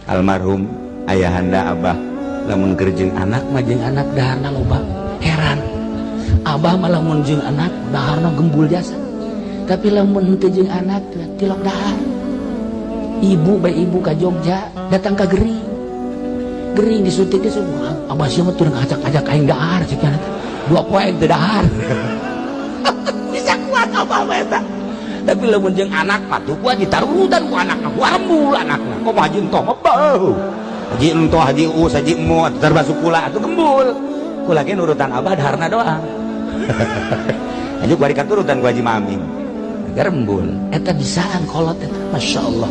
Almarhum ayahanda abah lamun keur jeung anak mah jeung anak daharna loba. Heran. Abah mah lamun jeung anak daharna gembul jasa. Tapi lamun henteu jeung anak tilok dahar. Ibu bae ibu ka Jogja datang ka gering. Gering disuntik ge semua. Abah sia mah turun ngajak-ajak aing dahar cek nya. Dua poe teu dahar. Bisa kuat abah mah eta. Tapi lamun jeung anak mah tuh kuat ditarutan ku anakna, ku rembul anakna. Komo haji entoh mah beuh. Haji entoh, haji us, haji emo, termasuk kula atuh gembul. Kula ge nurutan abah daharna doang. Haji kuari katurutan ku Haji Maming. Gerembul eta bisaan kolot eta, Masya Allah.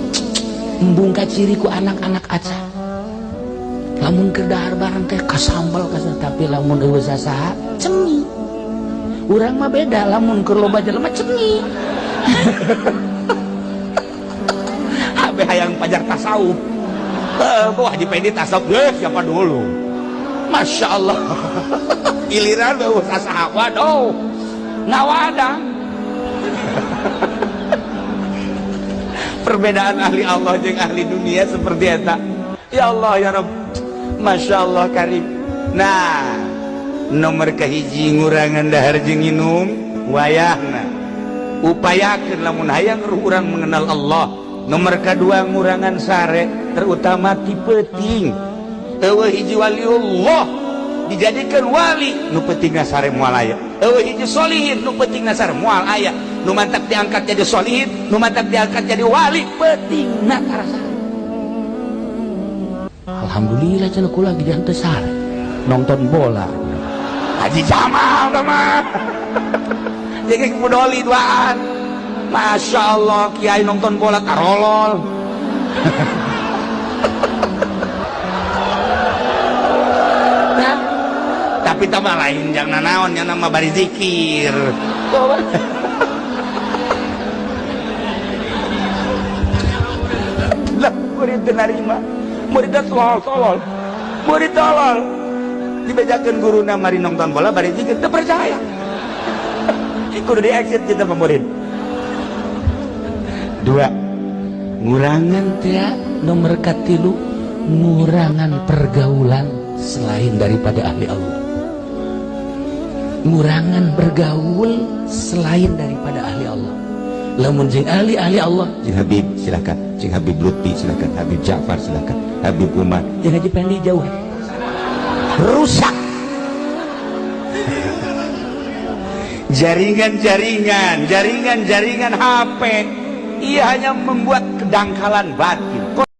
Embung kaciri ku anak-anak aca. Lamun keur dahar bareng teh kasambel kasambel, tapi lamun eueuh sasaha cengi. Urang mah beda, lamun keur loba jelema cengi. Habe hayang pajar tasawuf. Heuh, Haji Pendi tasawuf geus siapa dulu. Masya Allah. Giliran eueuh sasaha waduh. Ngawadang. Perbedaan ahli Allah jeung ahli dunia seperti eta. Ya Allah ya Rabb. Masya Allah karim. Nah, nomor kahiji ngurangan dahar jeung nginum wayahna. Upayakeun lamun hayang urang mengenal Allah. Nomor kadua ngurangan sare, terutama ti peuting. Eueuh hiji waliullah dijadikan wali nu peutingna sare moal aya. Eueuh hiji solihin nu peutingna sare moal aya. Nu mantak diangkat jadi solihin, nu mantak diangkat jadi wali, peutingna karasa. Alhamdulillah cenah kula ge teu sare nonton bola. Haji Jamal tah mah. Jadi kudoli duaan. Masya Allah kiai nonton bola tarolol. Nah, tapi tambah lain jangan naon yang nama bari zikir. Lah murid teu narima. Murid tolol-tolol. Murid tolol. Dibejakeun guruna mari nonton bola bari zikir teu percaya. Kudu di exit kita pemurid. Dua, ngurangan teh nomor katilu, ngurangan pergaulan selain daripada ahli Allah. Ngurangan bergaul selain daripada ahli Allah. Lamun jeung ahli-ahli Allah, jeung Habib silakan, jeung Habib Lutfi silakan, Habib Ja'far silakan, Habib Umar, jeung Haji Pendi jauh. Rusak. Jaringan-jaringan, jaringan-jaringan HP, ia hanya membuat kedangkalan batin.